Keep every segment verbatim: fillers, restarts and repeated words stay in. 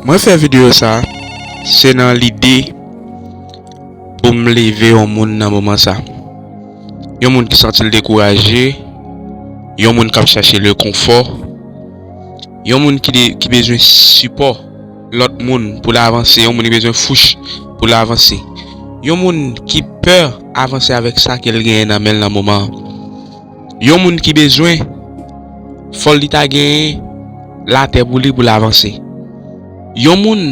Mwen fè videyo sa, se nan lide pou m leve yon moun nan moman sa. Yon moun ki santi l dekouraje, yon moun k ap chache le konfò, yon moun ki de, ki bezwen sipò lòt moun pou l avanse, yon moun ki bezwen fouch pou l avanse, yon moun ki pè avanse avèk sa ke l genyen nan men l nan moman an. Yon moun ki bezwen, fò li ta genyen latè pou li, pou l avanse. Yon moun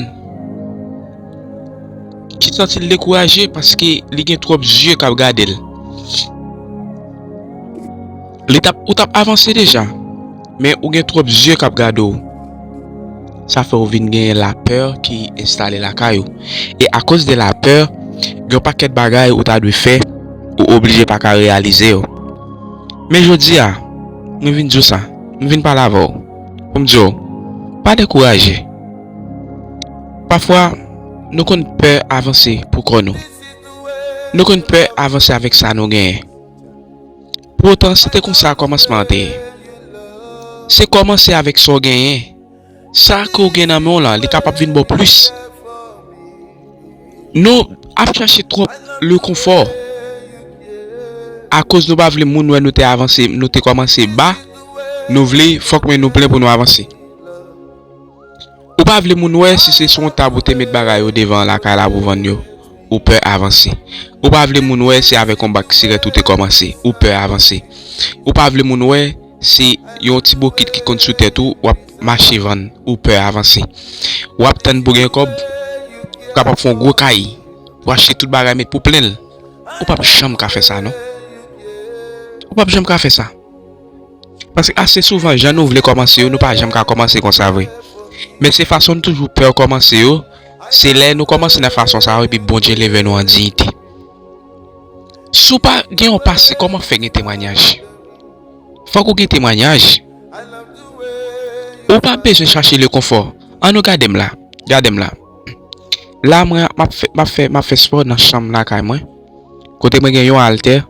ki santi l dekouraje paske li gen twòp zye k ap gade l. Li t ap, ou t ap avanse deja, men ou gen twòp zye k ap gade w. Sa fè w vin genyen lapè ki enstale lakay ou. E akoz de lapè, gen yon pakèt bagay ou ta dwe fè, ou oblije pa ka reyalize yo. Men jodi a, mwen vin di w sa, mwen vin pale avè w, pou m di w, pa dekouraje. Pafwa, nou konn pè avanse pou kò nou. Nou konn pè avanse avèk sa nou genyen. Poutan, se te konsa kòmansman an te ye. Se kòmanse avèk sa w genyen. Sa ke w gen nan men w lan, li kapab vin ba w plis. Nou ap chache twòp le konfò. Akoz nou pa vle moun wè nou te avanse, nou te kòmanse ba, nou vle fòk men nou plen pou nou avanse. Ou pa vle moun wè si se sou yon tab ou te met bagay yo devan lakay la pou vann yo, ou pè avanse. Ou pa vle moun wè si avèk yon bak sirèt ou te kòmanse, ou pè avanse. Ou pa vle moun wè si yon ti bokit ki konn sou tèt ou, w ap mache vann, ou pè avanse. W ap tann pou gen kòb, ou kapab fè yon gwo kay, pou achte tout bagay met pou plen l. Ou p ap janm ka fè sa non. Ou p ap janm ka fè sa. Paske ase souvan, jan nou vle kòmanse yo, nou pa janm ka kòmanse konsa vre. Men se fason n toujou pè kòmanse yo, se lè nou kòmanse nan fason sa yo, epi Bondye leve nou an diyite. Si w pa gen yon pase, kòman fè gen temwanyaj? Fòk ou gen temwanyaj. Ou pa bezwen chache le konfò. Ann nou gade m la. Gade m la. La, mwen, m ap fè, m ap fè, m ap fè spò nan chanm lakay mwen. Kote mwen gen yon altè.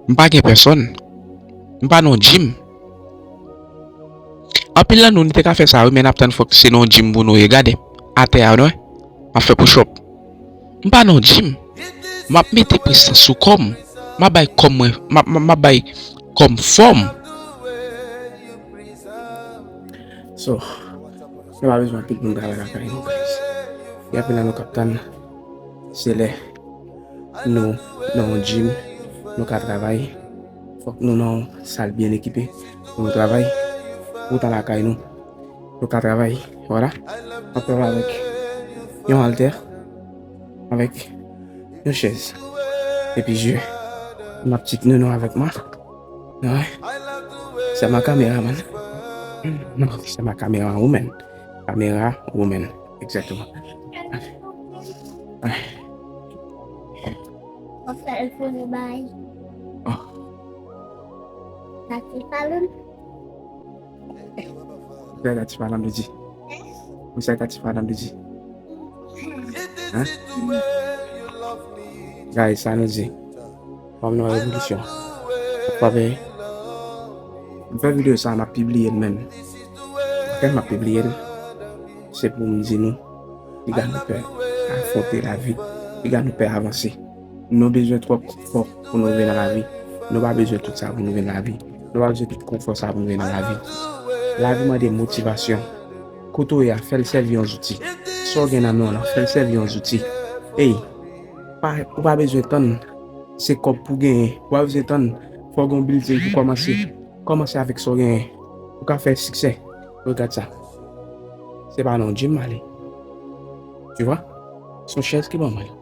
M pa gen pèsòn. M pa nan yon gym. Anpil nan nou, nou te ka fè sa, wi, men n ap tann fòk se nan yon gym pou nou ye. Gade, atè a, nou wè, m ap fè push up. M pa nan yon gym. M ap mete presyon sou kò m. M ap bay kò m mwen, m ap, m ap, m ap bay kò m fòm. So, nou pa bezwen anpil pou nou travay lakay nou, guys. Gen anpil nan nou k ap tann, se lè nou nan yon gym, nou ka travay. Fòk nou nan yon sal byen ekipe pou nou travay. Poutan lakay nou, nou ka travay. Vwala. M ap travay avèk yon altè, avèk yon chèz. Epi je. M ap tik nou non avèk mwen. Wi. C'est ma caméra, man. Non, c'est ma caméra woman. Caméra woman. Exactement. Wi. Konsa, il faut nous bailler. Oh. Sa se pa lòn. Sa ti pa nan bidi. Sa ti pa nan bidi. Hein? Guys, sa nou di. Fòm nan revolisyon. Fòm. M fè videyo sa, m ap pibliye l menm. Ok, m ap pibliye l. Se pou m di nou, piga nou pè afwonte lavi, piga nou pè avanse. Nou bezwen twòp konfò pou nou rive nan lavi. Nou pa bezwen tout sa pou nou rive nan lavi. Nou pa bezwen tout konfò sa pou nou rive nan lavi. Lavi mande motivasyon. Kote w ye a, fè l sèvi yon zouti. Sa w gen nan men w lan, fè l sèvi yon zouti. Ey, pa, ou pa bezwen tann se kòb pou genyen. Ou pa bezwen tann fò w gen yon bilding pou kòmanse. Kòmanse avèk sa w genyen. Ou ka fè siksè. Regarde ça. Se pa nan yon gym m ale. Tu vois? Se yon chèz ki ban mwen l.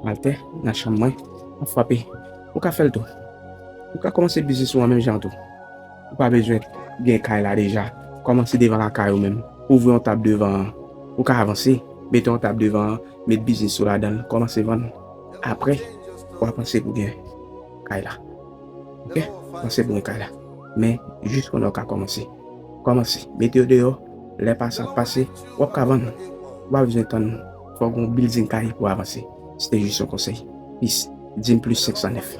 M al tè nan chanm mwen. M ap frape. Ou ka fè l tou. Ou ka kòmanse biznis ou an menm jan tou. Ou pa bezwen gen kay la deja. Kòmanse devan lakay ou menm. Ouvri yon tab devan an. Ou ka avanse. Mete yon tab devan an. Met biznis ou ladan l. Kòmanse vann. Apre, w a panse pou gen kay la. Ok? Panse pou gen kay la. Men, jis kounye a w ka kòmanse. Kòmanse. Mete yo deyò. Lè pase ap pase, w ap ka vann. Ou pa bezwen tann fò w gen yon bilding kay pou w avanse. Se te jis yon konsèy. Peace. Dim plis senk san nèf.